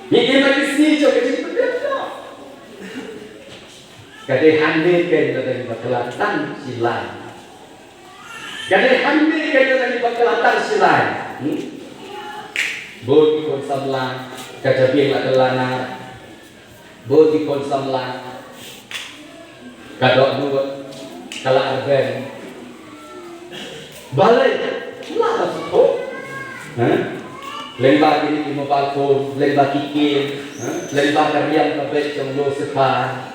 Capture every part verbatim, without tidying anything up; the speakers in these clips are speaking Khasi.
Ngi im ha ki sngi jong ka jingpynbiang noh. Ka dei hangne kein lada ngi bakla tang shi lai. Ka dei hangne kein lada ngi bakla tang shi lai. Hmm? Bun ki khun samla, ka jabieng la kylla nar. Bun ki khun samla, ka dohnud ka la arben. Balei? La ka sukhu. Ha? Lyngba kine ki mobile phone, lyngba ki game, ha? Lyngba ka riam ka beit jong u Lucifer.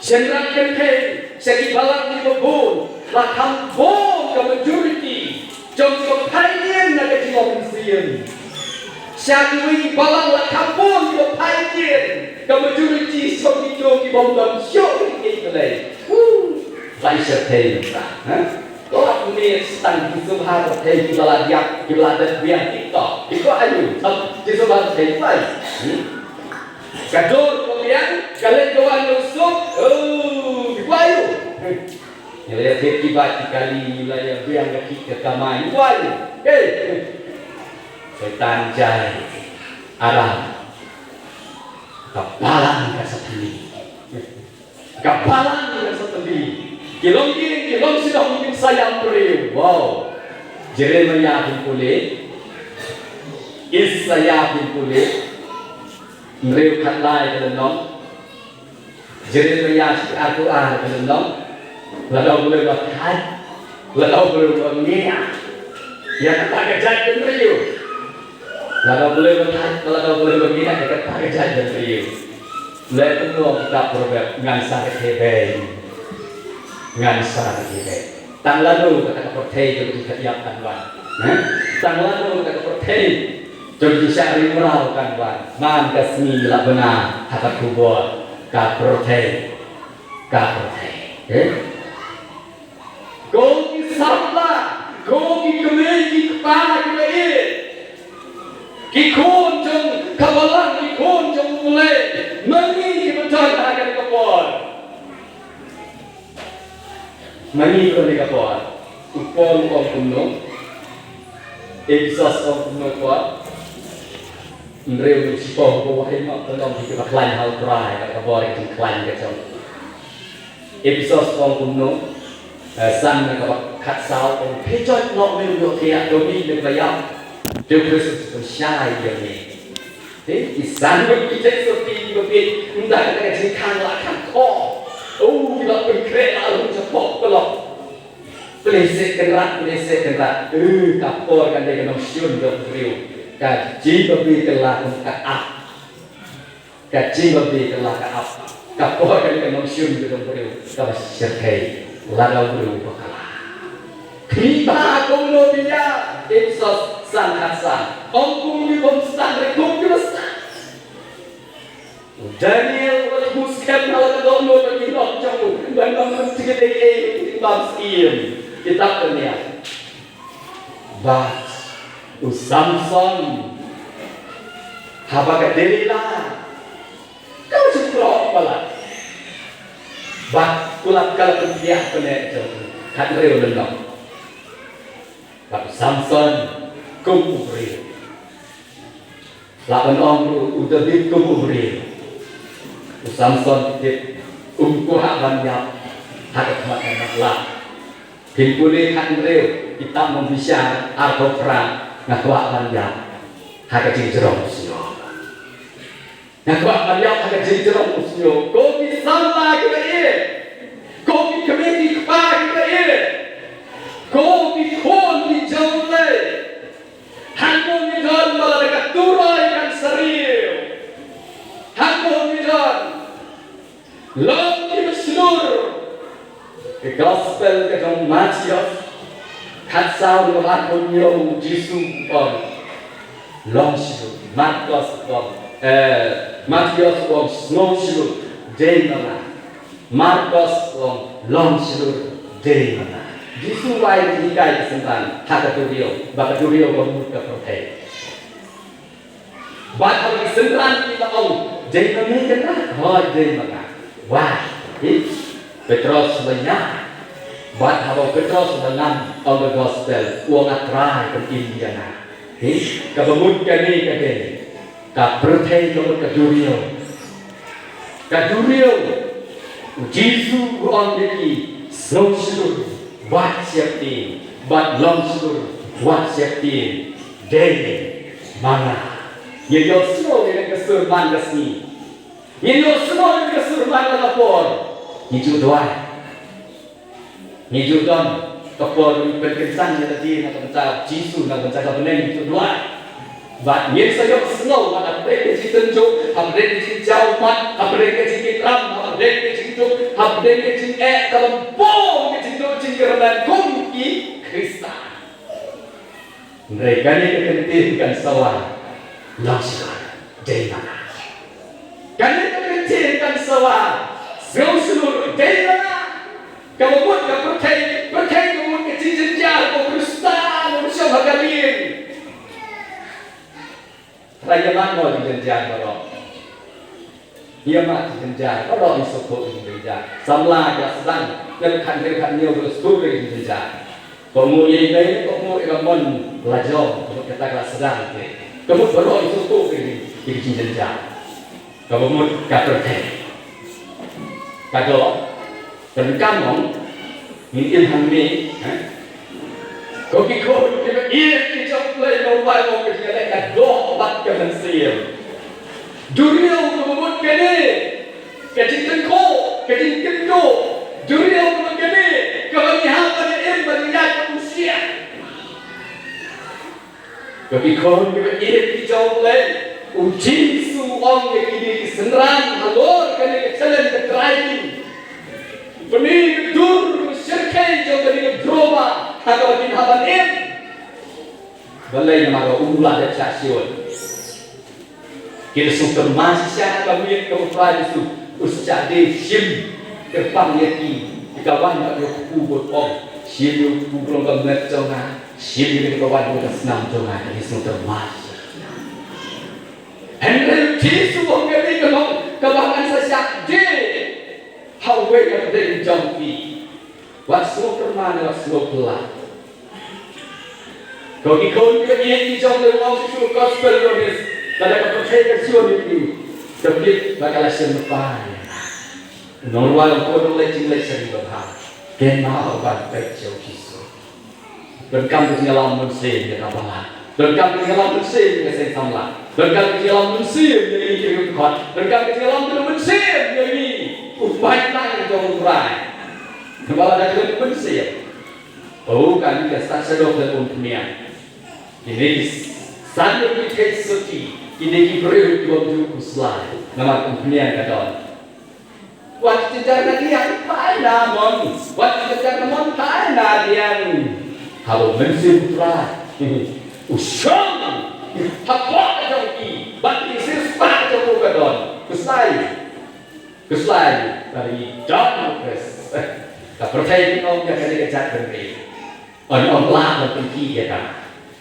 Shynrang kynthei, sha ki balang kiba bun, la kham bun ka majority jong kiba phai dien na ka jingong mynsiem. Sha kiwei ki balang la kham bun kiba phai dien, ka majority jong kito kibym don shuh ïa ki Blei. Huh, la i shyrkhei mynta, ha? Ko ap ni stang ki sumar thei kiba la diak, kiba la dep biang TikTok. Ki ko ayu, sam ki sumar thei bai. Hmm? Ka dur ka biang, ka leit ka wan ka suk. Oh, ki ko ayu. Ngi la ïa thied ki bad ki kali, ngi la ïa biang ka ki ka kamai. Ki ko ayu. Hey. Soitan jai. Aram. Ka balang ka sa pynlong. Ka balang ka sa tymbi. Ki long ïing, ki long shnong, kin sa ïam briew. Wow. Jeremiah phin pule. Isaiah phin pule. Hynriew khatlai ka lynnong. Jeremiah shi arphew ar ka lynnong. Lada u briew ba thait. Lada u briew ba ngiah. Ïa kata ka jaitbynriew. Lada u briew ba thait, lada u briew ba ngiah, ïa kata ka jaitbynriew. Leh kumno kitab Proverb, ngan sa rkhie bei. Ngan sa rkhie bei. Tang lano kata ka pyrthei jong ka jingkhot ïap kan wan. Ha? Tang lano kata ka pyrthei jong ka jingshah ring mraw kan wan. Man ka sngi la bna ha ka khubor ka pyrthei. Ka pyrthei. Eh? Ko ki samla, ko ki kmie ki kpa kiba ïeit. Ki khun jong ka balang, ki khun jong U Blei. Ma ngi kiba don ha kane ka por. Ma ngi kane ka por. U Paul u ong kumno? Ephesos u ong kumno Paul? Hynriew ngut shipor ba wai ma ka long kiba khlaiñ ha U Trai, ka bor ka jingkhlaiñ ka jong. Ephesos u ong kumno? Eh, san na kaba khatsaw u ong, phi jot noh me u ïohthiah, to mih na kaba ïap. Te U Khrist u pynshai ïa me. Te ki san ngut ki jait sotti kiba bieit, ynda ka jingkhang la khang khoh. Oh, ki la pynkhreh la rung shapoh ka long. Pynlehseh kynrad, pynlehseh kynrad. Eh, ka por kan dei ka nongshun jong u briew. Ka jingbabe kylla kum ka ap. Ka jingbabe kylla ka ap. Ka por kan dei ka nongshun jong u briew. Kaba shyrkhei. Lada u briew bakla. Phi ba kumno phi ïa. Ephesos san khatsan. Ong kum ki bym stad, re kum ki ba stad. U Daniel u la thmu skhem ha la ka dohnud ba ki lok jong u ban ym pynthied ei ei, ban ym siem. Kitab Daniel. Bad u Samson haba ka Delilah ka la shu khlok palat. Bad kulap ka la pynphiah pyneh jong u. Khathynriew lynnong. Bad u Samson kum u briew. La ban ong ruh u David kum u briew. U Samson tip um kwah ban ïap ha ka khmat ka mat la. Phin pule khathynriew kitab Nongbishar arphew phra, nga kwah ban ïap ha ka jingjrong shnong. Nga kwah ban ïap ha ka jingjrong shnong. Ko ki samla kiba ïeit. Ko ki kmie ki kpa kiba ïeit. Ko ki khun ki jong U Blei. Hangne ngi don ba lada ka turoi kan sa riew. Hangne ngi don. Long kiba shlur. Ka gospel ka jong Mathaios. Khatsaw, arphew hynñiew, u Jisu u ong, long shlur. Markos u ong, eh, Mathaios u ong, sngew shlur. Dei ma nga. Markos u ong, long shlur, dei ma nga. Jisu u ai jinghikai ka synran ha ka duriaw, ba ka duriaw ka mut ka pyrthei. Bad haba ki synran ki la ong, dei ma me kynrad? Hooid, dei ma nga. Wai, hi. Petros u la ïaid. Bad haba u Petros u la ngam ong ka gospel, u ong, A Trai, pynim ïa nga. Hi. Kaba mut kane ka dei Ka pyrthei ka mut ka duriaw. Ka duriaw. U Jisu u ong ïa ki, sngewshlur, wat sheptieng, bad long shlur, wat sheptieng, dei ma nga. Ngin ïohsngew ïa ka sur man ka sngi. Ngin ïohsngew ïa ka sur man ka por. Ngi ju duwai. Ngi ju don ka por ban pynkynsan ïa lade na ka bynta Jisu, na ka bynta ka bneng, ngi ju duwai. Bad ngin sa ïohsngew wat hapdeng ka jingtynjuh, hapdeng ka jingjaw mat, hapdeng ka jingkitram, hapdeng ka jingduk, hapdeng ka jingeh, ka lympung ka jingduk jingkyrmen kum ki Khristan. Hynrei kane ka kyntien kan sa wan, long shlur, dei ma nga. Kane ka kyntien kan sa wan, sngewshlur, dei ma nga. Kaba mut ka pyrthei, pyrthei ka mut ka jingjynjar, u Khristan um shong ha ka lieng. Hynrei ïa ma mo jingjynjar baroh. Ïa ma jingjynjar, baroh ngi sngewthuh jingjynjar. Samla ka sdang, ngi khan ngi khan ngi sngewthuh jingjynjar. Ka mut ïa i mei, ka mut ïa ka mon la jong, ka mut kata ka la sdang te. Ka mut baroh ngi sngewthuh jingjynjar. Kaba mut ka pyrthei. Ka doh, ka donkam ong, ngin im hangne, eh? Ko ki khun kiba ïeit ki jong U Blei, nongwai ong ka jingïaleh ka doh bad ka mynsiem. Duriaw kaba mut kane, ka jingtyngkhuh, ka jingkynduh. Duriaw kaba mut kane, kaba ngi hap ban im ban ïaid bad u Mynsiem. Ko ki khun kiba ïeit ki jong U Blei, U Jisu u ong ïa kine ki synran halor kane ka challenge ka trai ki. Pynïaid ka dur shyrkhei jong kane ka droma ha kaba kin hap ban im. Balei? Namar ba um lah dep shah shuh. Ki la sngewthuh ma shisha ha ka miet ka U Trai Jisu, u sa shah die shim kyrpang ïa ki, ïa ka wan bad ïa u kpu bad ong, shim ïa u kpu ba long ka met jong nga, shim ïa ka wan ba long ka snam jong nga, ki la sngewthuh ma shisha. Hynrei u Jisu u ong kane ka long kaba ngan sa shah die ha uwei na pdeng jong phi. Wat sngew kyrman, wat sngew phylla. Ko ki khun kiba ïeit ki jong U Blei, u ong sha ki gospel jong U Blei, lada ka pyrthei ka shu ïeit ïa phi, to kit ba ka la shem lypa ïa nga. U nongrwai u ong, ko nongleit jingleit sha ri babha, kynmaw ban peit sha u Jisu. Donkam ka jingïalam mynsiem ïa ka balang. Donkam ka jingïalam mynsiem ïa ka seng samla. Donkam ka jingïalam mynsiem ïa ngi ki riewkhuid. Donkam ka jingïalam mynsiem ïa ngi u paidlang jong U Trai. Namar lada khlem mynsiem, oh, kan ka stad shadoh khlem umphniang. Kine ki san ngut ki thei shuti, kine ki briew ki bym ju khuslai. Namar umphniang ka don. Wat jynjar na diang, phai na mon. Wat jynjar na mon, phai na diang. Haba u Mynsiem U Trai u shong hapoh ka jong ki, bad ki sienjam ka jong u ka don. Khuslai. Khuslai. Bad ngi don ha U Khrist. Ka pyrthei ki ong ïa kane ka jaitbynriew. Yn ym lah ban pynkiew ïa ka.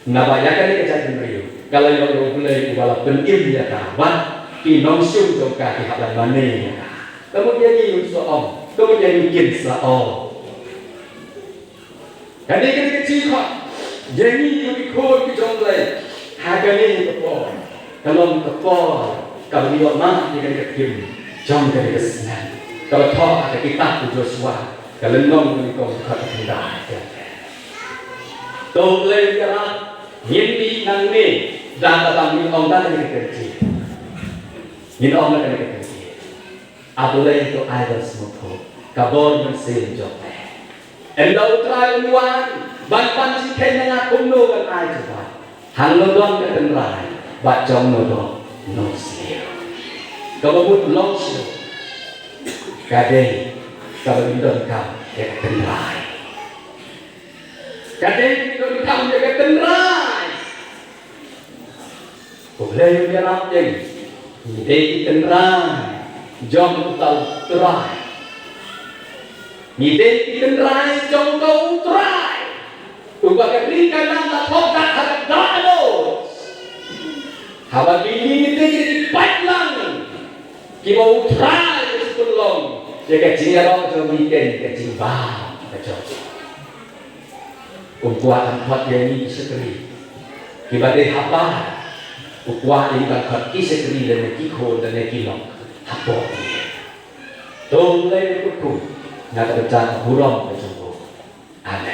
Naba ïa kane ka jaitbynriew ka la ïoh ïa U Blei uba la pynim ïa ka. Wat ki nongshun jong ka ki hap ban mane ïa ka. Ka mut ïa ngi ngin sa ong, ka mut ïa ngi kin sa ong. Kane kane ka jingkhot ïa ngi ki khun ki jong U Blei ha kane ka por. Ka long ka por kaba ngi ïoh mad ïa kane ka theme jong kane ka snem, kaba thoh ha ka kitab u Joshua, ka lynnong kaba nyngkong, ka dkhot kaba khyndai. To U Blei u ïarap, ngin mih nangne da kaba ngin ong da kane ka kyntien. Ngin ong da kane ka kyntien. A Blei, to ai ban sngewthuh ka bor mynsiem jong me. Ynda U Trai un wan ban pan jingkheiñ na nga, kumno ngan ai jubab? Hangno don ka tynrai bad jong no don nongsniew? Kaba mut longsniew ka dei kaba ngin donkam ïa ka tynrai. Ka dei kaba ngin donkam ïa ka tynrai. U Blei u ïarap ïa ngi. Ngi dei ki tynrai jong uta U Trai. Ngi dei ki tynrai jong uta U Trai. Uba ka ri Kanaan la thoh kat ha ka dohnud. Haba ngi, ngi dei ki paidlang kiba U Trai u pynlong ïa ka jingïaroh jong ngi, ka jingbam ka jong ngi. Um kwah ban khot ïa ngi ki shakri kiba dei habar U kwah ïa ki ban khot ki shakri lane ki khun lane ki lok hapoh ïing. To U Blei un kyrkhu na ka bynta ka burom ka jong u. Amen.